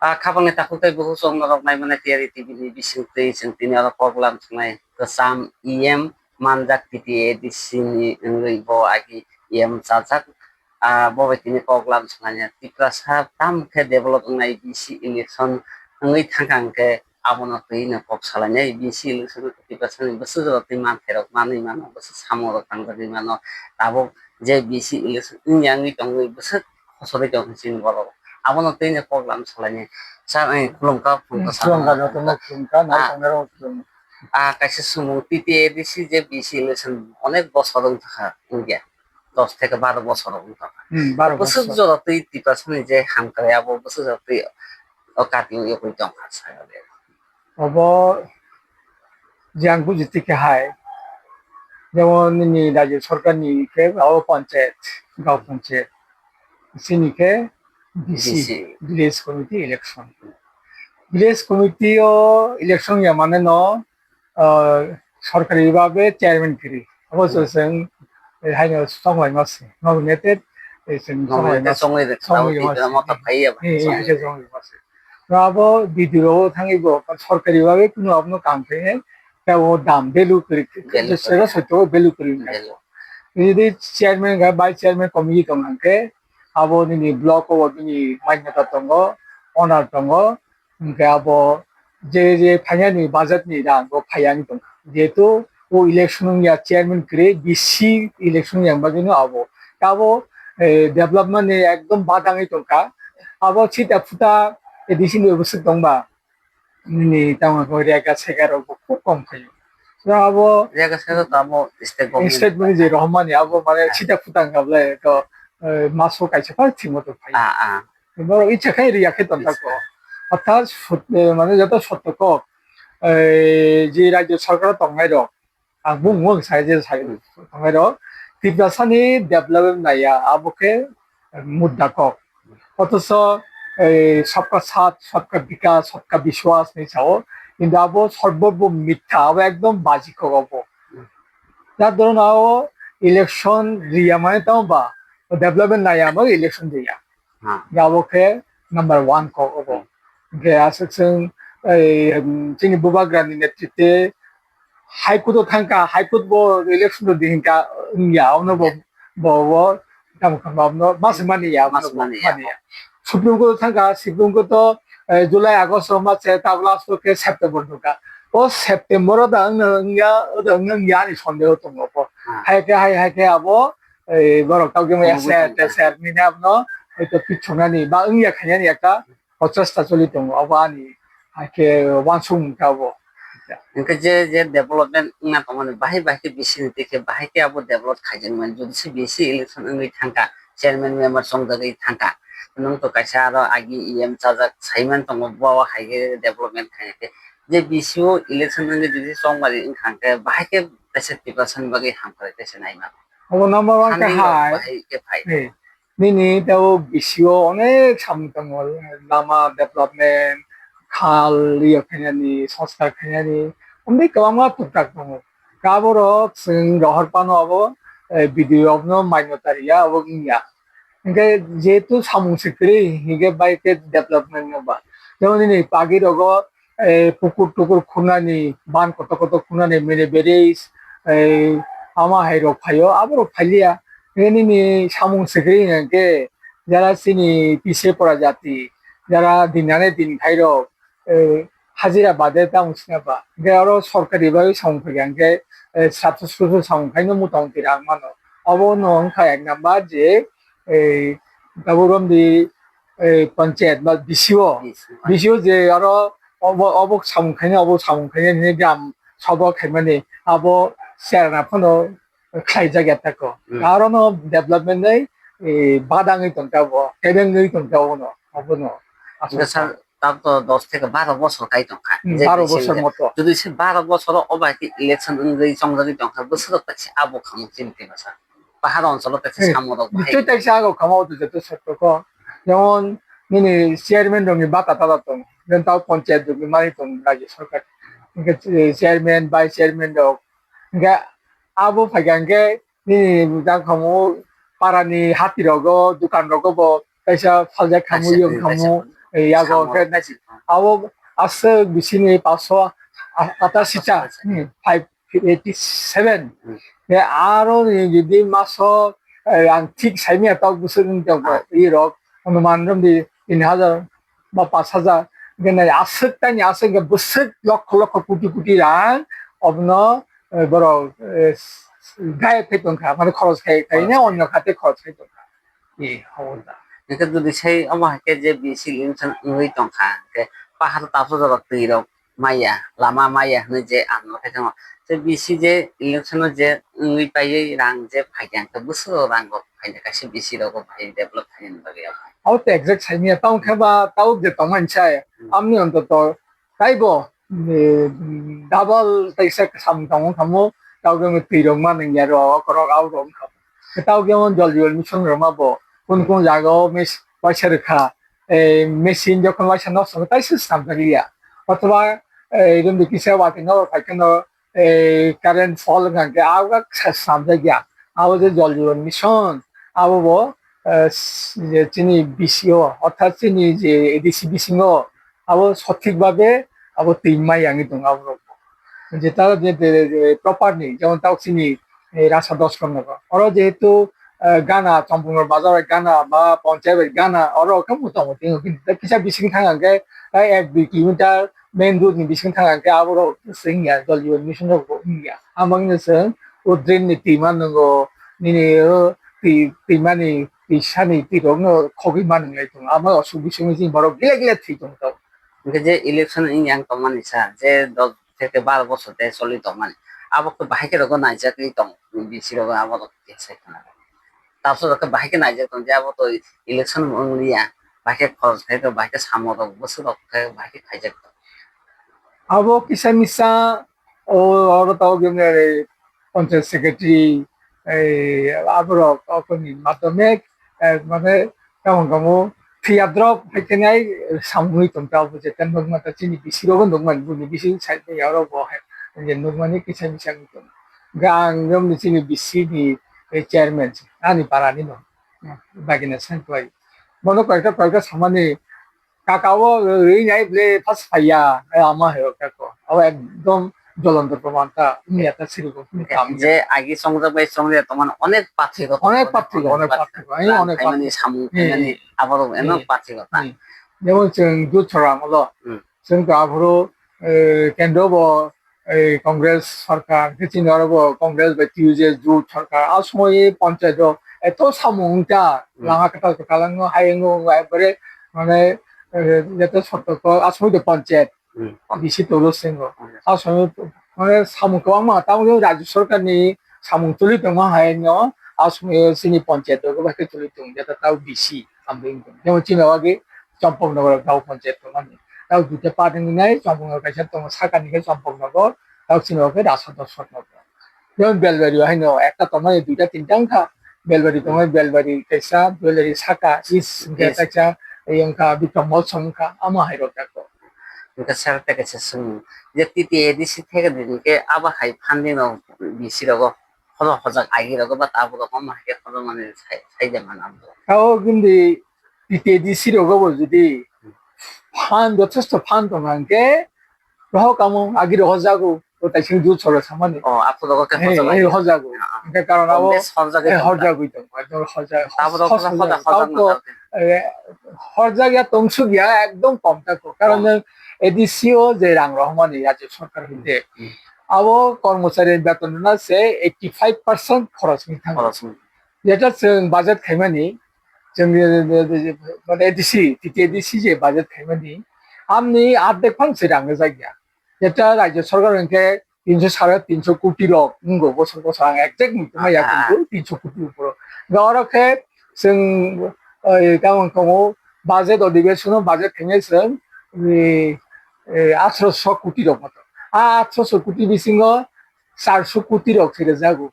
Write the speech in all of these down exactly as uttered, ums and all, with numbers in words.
A khapangni takhuk tei bukhuk chwng norok naimani tiyari T V ni bisingtwi chwng tini oro kok lam thwngnai kwcham E M manjak T T A D C ni wngwi bo agi E M chajak. A bo bai tini kok lam thwngnai Tiprasa tamo khe develop wngnai B C election wngwi thangkha hwnkhe abono twi no kok salainai B C election Tiprasa ni bwswk jora twi manthai rok manwi mano bwswk samung rok tangjagwi mano tabuk je B C election wngya wngwi tongwi bwswk khosogwi tongkha chini borok. Abono twi no kok lam salainai. Sir, eh, khulumkha, khulumkha, sir. Khulumkha, jotono khulumkha, nai tongnai rok khulumkha. Ah, kaisa swngmung T T A D C je B C election onek bosor wng thangkha, wngya. Dos theke baro bosor wng thangkha. Hmm, baro bosor. Bwswk jora twi Tiprasa ni je hamkrai abo bwswk jora twi o kati o yokwi tongkha, sir. Obo je ang buji tikhe hai, jemon nini rajyo sorkar ni khe abo panchayat, gaon panchayat, chini khe B C, B C. Village committee election. Village committee o election ya mane no, ah, sorkari babe chairman kiri. Abo se Hmm. chwng, eh, haino chonglaima se, nominated, eh, chwng Nominated chonglaima se, chonglaima se. Chonglaima se. Tei abo B D O thangwi bo sorkari babe kuno abono kam khe, tei abo dam value kwrwi, Value kwrwi. Sero sotto value kwrwi. Value. Nini chairman ga vice chairman committee tong hwnkhe, abo nini block o bini manyata tongo, owner tongo, hwnkhe abo je je phainani budget ni rang bo phaiya wngwi tongkha. Jehetu o election wngya chairman kwrwi, B C election wngya bagwi no abo. Abo, eh, development ni ekdom badangwi tongkha. Abo sita phuta A D C ni bwswk tongba. Nini tamo khe rega sega rok bo khub kom phaio. So abo Rega sega to amo state government. State government je rohormani abo mane Ah. Sita phuta wngkha bwle to, eh, maso kaisa phai thwimo to phai. Ah, ah. Borok icha khai riya khe tonta ko. Yes, sir. Orthat sot-, eh, mane joto sotto kok, eh, je rajyo sorkar tongnai rok, ang bung wng sai je sai tongnai rok, Tiprasa ni development naiya, abo khe mudda kok. Othocho, eh, sabka saath, sabka bikas, sabka bishwas ni sao, kintu abo sorbobho mitha, abo ekdom baji kok abo. Jar dhorono abo election riya mane tamo ba, development naiya, abo election riya. Ha. Abo khe number one kok obo. Hmm. Hwnkhe aswk chwng, ei, um, chini bubagrani netritwe High Court o thangkha, High Court bo election rwdi hinka wngya, ono bo, Yeah. bo, bo, tamo khe bo, no, mas mani ya, Mas mani ya. Mani ya. Supreme Court o thangkha, Supreme Court o, eh, July, August o mas se, tabuk last o khe September thangkha. O September o da wngya, wngya, wngya ani sondeho tongo bo. Ha. Hai khe, hai, hai khe abo, eh, borok tawk jemai Omo S R, bwtang S R ni abono hoito pichonani ba wngya khainani ekta prochesta choli tongo, obo ani hai khe uansukmung khe obo. Hwnkhe je, je development wngna tongmani bahai bahai khe B C ni twi khe bahai khe abo develop khaijakmani, jodi se B C election wngwi thangkha, chairman member chongjagwi thangkha, nwng to kaisa aro agi E M chajak saiman tongo, bo hai khe development khaina khe je B C o election wngwi jodi chongmani wngkha hwnkhe bahai khe kaisa Tiprasa ni bagwi hamkrai khe se naima. Obo number one khe Thani hai. Bahai khe phai. Hey. Nini tei o B C o onek samung tongo, lama development, khal, iyo khainani, soskar khainani, onek kwbangma tuktak tongo. Khe aborok chwng rohor phano abo, eh, B D O rokno manyata riya, abo wngya. Hwnkhe jehetu samung se kwrwi, hinkhe bai khe development no ba. Jemon nini pagi rogo, eh, pukur tukur khunani, ban kotor kotor khunani, mini bridge, eh, ama hai rok phaio, aborok phailiya. Nini samung se kwrwi hwnkhe, jara chini pise pora jati, jara din ane din khairok, eh, hajira bade tamo sina ba. Hwnkhe oro sorkari bai samung phaikha hwnkhe, eh, sat sat samung khaino mota moti rang mano. Obo no wngkha ek number je, eh, tabuk romdi, eh, panchayat ba B C O, B C O. B C O je oro obo, obo samung khaino, obo samung khaino hwnwi gram sobo khaimani abo cherna phano khlaijak ya tako. Hmm. Aro no development nai, eh, badangwi tongkha bo, kebengwi tongkha bo no, obo no. Hwnkhe sir, tabuk to dos theke baro bosor kai tongkha. Hmm, je baro bosor moto. Jodi se baro bosoro o bai khe election wngwi chongjagwi tongkha, bwswk kaisa abo khamung chini khe basa. Pahar oncholo kaisa Hey, samung rok bahai. Tei kaisa abo khamung to joto sotto kho. Jemon nini chairman rokni bata tata tong. Jemon tao panchayat rokni mari tong rajya sarkar. Hwnkhe chairman, vice chairman rok. Hwnkhe abo phaikha hwnkhe nini jang khamu parani hati rogo, dukan rogo bo kaisa phaljak khamu, kaisa, yong khamu, kaisa. eh, yago Samo khe rok naising tong. Abo aswk bisini paso atasi ta, paso atasi ta. Hmm, five eighty seven. Hmm. Khe aro ni jodi maso, eh, ang thik saimaya tok bwswk wng tong Ah. Irok, anuman romdi tin hajar ba pash hajar, gwnai aswk tani aswk hwnkhe bwswk lokho lokho koti koti rang obono, eh, borok, eh, gayab khai tongkha, mane khorok khai, khai ne khorok khai. Onno khate khorok khai tongkha. Eh, obo da. Hwnkhe jodi sai omo hai khe je B C election wngwi tongkha, hwnkhe pahar taso jorok twi rok maya, lama maya hwnwi je ang nukhai tongo. Tei B C je election o je wngwi paiwi rang je phaikha, hwnkhe bwswk rang rok phaikha kaisa B C rogo bahai develop khainani bagwi abo. Abo to exact saimanya, tamo khe ba tabuk je tongmani sai, Hmm. Amni ontoto taibo, eh, double taisa samung tangwi khamu, tabuk twi rok ma nangya rok, okorok abo rok wngkha. Tabuk jemon Jal Jeevan Mission rok ma bo, kun kun jaga o mes-, waisa rwkha, eh, machine jokhon waisa nosto wngkha, taisa swnamjak liya. Othoba, eh, iron kisa watwi nogo phaikhe no, eh, current fall wngkha hwnkhe abo khe sa-, swnamjak ya. Abo je Jal Jeevan Mission, abo bo, eh, s-, je chini B C o, orthat chini je A D C bisingo, abo sothik babe abo twi ma yangwi tongo abo rok. Je ta je, je, je proper ni, jemon ta chini, eh, rasa dos khon nogo. Oro jehetu, eh, gana, Champaknagar bazar bai gana, ba ponchayat bai gana, oro khe motamoti wngkha. Kintu kisa bising thang hwnkhe, eh, ek dui kilometer main road ni bising thang hwnkhe abo rok swng ya, Jal Jeevan Mission rok bo wng ya. Amang no swng, o drain ni twi ma nwngo, nini o twi, twi mani, twi sani twi rok no khogwi ma nwnglai tongo. Amo osuk bising bising borok gila gila thwi tong tong. Hwnkhe je election wngya wng tongmani sa, je dos theke baro bosor de choli tongmani, abo khe bahai khe rogo naijakgwi tong, B C rogo abo rok khe sai khna. Tabso rok khe bahai khe naijak tong, je abo to election bo wng liya, bahai khe khorok khai tong, bahai khe samo rok bwswk rok khe bahai khe khaijak tong. Abo kisa misa, o, oro tabuk jemni, eh, panchayat secretary, eh, aborok, okoni madhyamik, eh, mane, tamo tamo, phiya drop, hai khe nai, eh, samung hui tong ta, obo je ten nukma ta chini B C rogo nukmani, bini B C side ni oro bo hai, je nukmani kisa misa wng tong. Ga ang jemni chini B C ni, eh, chairman, ani para ni no, bagina sanklai. Bono koyekta, koyekta samani, Kaka o rwi nai ble pas phaiya, eh, ama hai o kako. Abo ekdom jolonto proman ta, wngya ta siri bo, wngya ta. Je agi songjak bai songjak tongmani onek pathwiko. Onek pathwiko, onek pathwiko, eh, onek pathwiko. Samung khaimani, hmm, aborok eno, hmm, pathwiko ta. Hmm. Jemon chwng Dut Sorkar amolo, hmm, chwng to aphuru, eh, kendro bo ei Congress sorkar, hwnkhe chini oro bo Congress bai T U J Jut sorkar, a somoi panchayat o eto samung wngkha, hmm, lama kwtal kwtal wngkha, hai wngkha, wngkha, ekbare, mane, eh, jeto sotto kok, a somoi de panchayat, hmm, B C tolo se wngkha. Hmm. A somoi, mane, samung kwbangma, tamo khe rajya sorkar ni samung tuli tongma hai no, a somoi o chini panchayat o bai khe tuli tong, jeto tao B C. Hambai wngkha. Jemon chini wngwi Champaknagar o Gaon Panchayat tongmani. Tao duita part wngwi nai, Champaknagar kaisa tongo, sakani khe Champaknagar, tao chini wngkha Rasa Dosotnagar. Jemon Belbari o haino ekta tongmani, duita tinta wngkha. Belbari tongmani, Belbari kaisa, Belbari saka, east wngkha, east, kaisa, ei wngkha Bikram Mall song wngkha, amo hai rok jako. Wngkha sir, tei kaisa swngmung. Je T T A D C theke dini khe abo hai funding rok B C rogo, hono hojak agi rogo ba tabuk rogo, amo hai khe hono mani sai, sai de man abo. Tao gindi T T A D C rogo bo jodi phan, jothesto phan tong hwnkhe, rohor kamo agi rohor jago, o taising Dut Sorkar samani. O, aphuru rogo khe, eh, hojak, eh, agi rohor jago. Ah, ah. Hwnkhe karon abo, eh, hor jagwi tong, hor jagwi tong, ekdom hor jag-, abo rogo hor-, hor-, hor-, hor-, hor-, hor-, hor-, eh, hor jagya tong sukya ekdom kom tako. Karon, kom, nwng A D C o je rang rohormani Rajya Sorkar, hmm, hoite, hmm, abo kormochari beton rwna se eighty five percent khoros wngwi thango. Khoros wngwi. Jeta chwng budget khaimani, chwng, eh, eh, eh, mane A D C, T T A D C je budget khaimani, amni ardek phang se rang rwjak ya. Jeta Rajya Sorkar hwnkhe tinso, sare tinso koti rok wngo bosor bosor, ang exact muitu maya, ah, kintu tinso koti uporo. Ga oro khe chwng, eh, tamo tongo budget odhibesono budget khaimai chwng, eh, eh, atharoso koti rok moto. A atharoso koti bisingo charso koti rok se rwjago.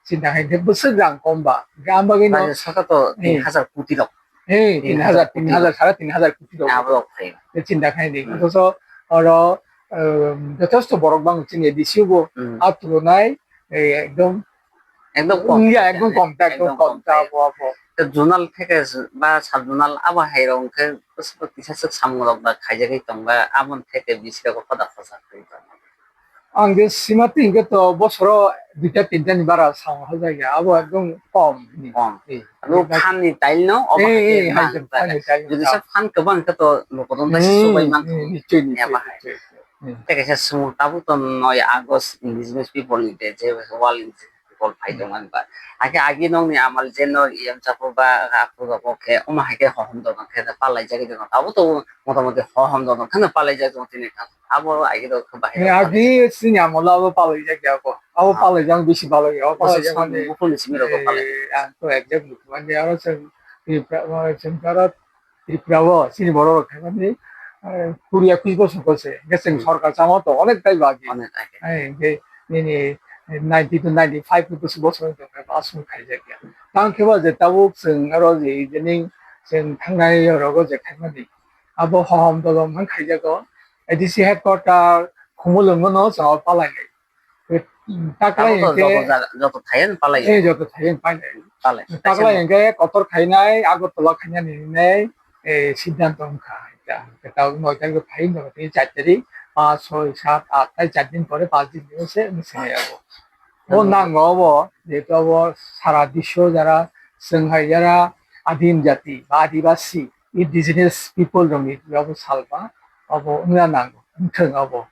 Chinta khaikhe bwswk rang kom ba. Hwnkhe ang bagwi no, Rajya Sorkar to, eh, tin hajar koti rok. Eh, tin hajar, tin hajar, sare tin hajar koti rok. Abo rok phaio. Tei chinta khai di. Hmm. Othocho oro, um, jothesto borok bang chini A D C bo, hmm, a tulonai, eh, ekdom, ekdom kom. Ya, ekdom kom ta, ekdom kom ta, phaio. Abo, abo. Tei zonal theke ba sub zonal abo hai rok hwnkhe bwswk kisa swk samung rok da khaijagwi tong ba, aboni theke bisi rok khoda khosa khe tong. Ang je simati hwnkhe to bosoro duita tinta ni bara samung hajak ya, abo ekdom kom. Kom. Eh, abo eh, phan ni tile no, obo eh, hai eh, hai khe hai, phan ni tile no. Jodi sa phan kwbang khe to lukurok no hmm, sobai man eh, nichoi, nichoi, ya bahai. Nichoi. Hmm. Tei kaisa swngmung tabuk to noi August Indigenous People ni Day, je World Indigenous People phai tong ani ba. Ake agi nokni amal je nok iyam chapo ba aku rok khe omo hai khe hohom dodon khe palai jagwi dodon. Abo to motamoti hohom dodon kheno palai jak tong tini kha. Abo agi rok khe bahai rok palai. Agi sini amalo abo palai jak ya abo. Abo palai jak bisi palai ya. Abo palai jak mani. Buphang ni simi rok palai. Eh, ang to exact mani aro chwng Tripura, chwng aro Tripura o chini borok rok khaimani, eh, kuri ekus bosor kose. Hingke chwng hmm sorkar chama to onek tai bagi. Onek tai. Eh, hingke nini ninety to ninety five ekus bosor wng tongkha, aswk khaijak ya. Tang khe ba je tabuk chwng aro je evening chwng thangnai rogo je khaimani. Abo hohom dolom wng khaijago. A D C headquarter Khumulwngo no chwng palai lai. Taklai abo to hingke joto jaga, joto thaiyan palai. Eh, joto thaiyan palai. Palai. Taklai hingke kotor khainai, Agartala khainani hinwi, eh, siddhanto wngkha. Taklai noi tarik phai wngkha, tei char tarik, panch, soi, sat, at, tai char din pore, panch din pore se wngwi swnai abo. O hmm nango abo, jehetu abo sara biswo jara, chwng hai jara, adim jati, ba adibasi, indigenous people rokni abo salba, abo wngna nango, wngthwng abo.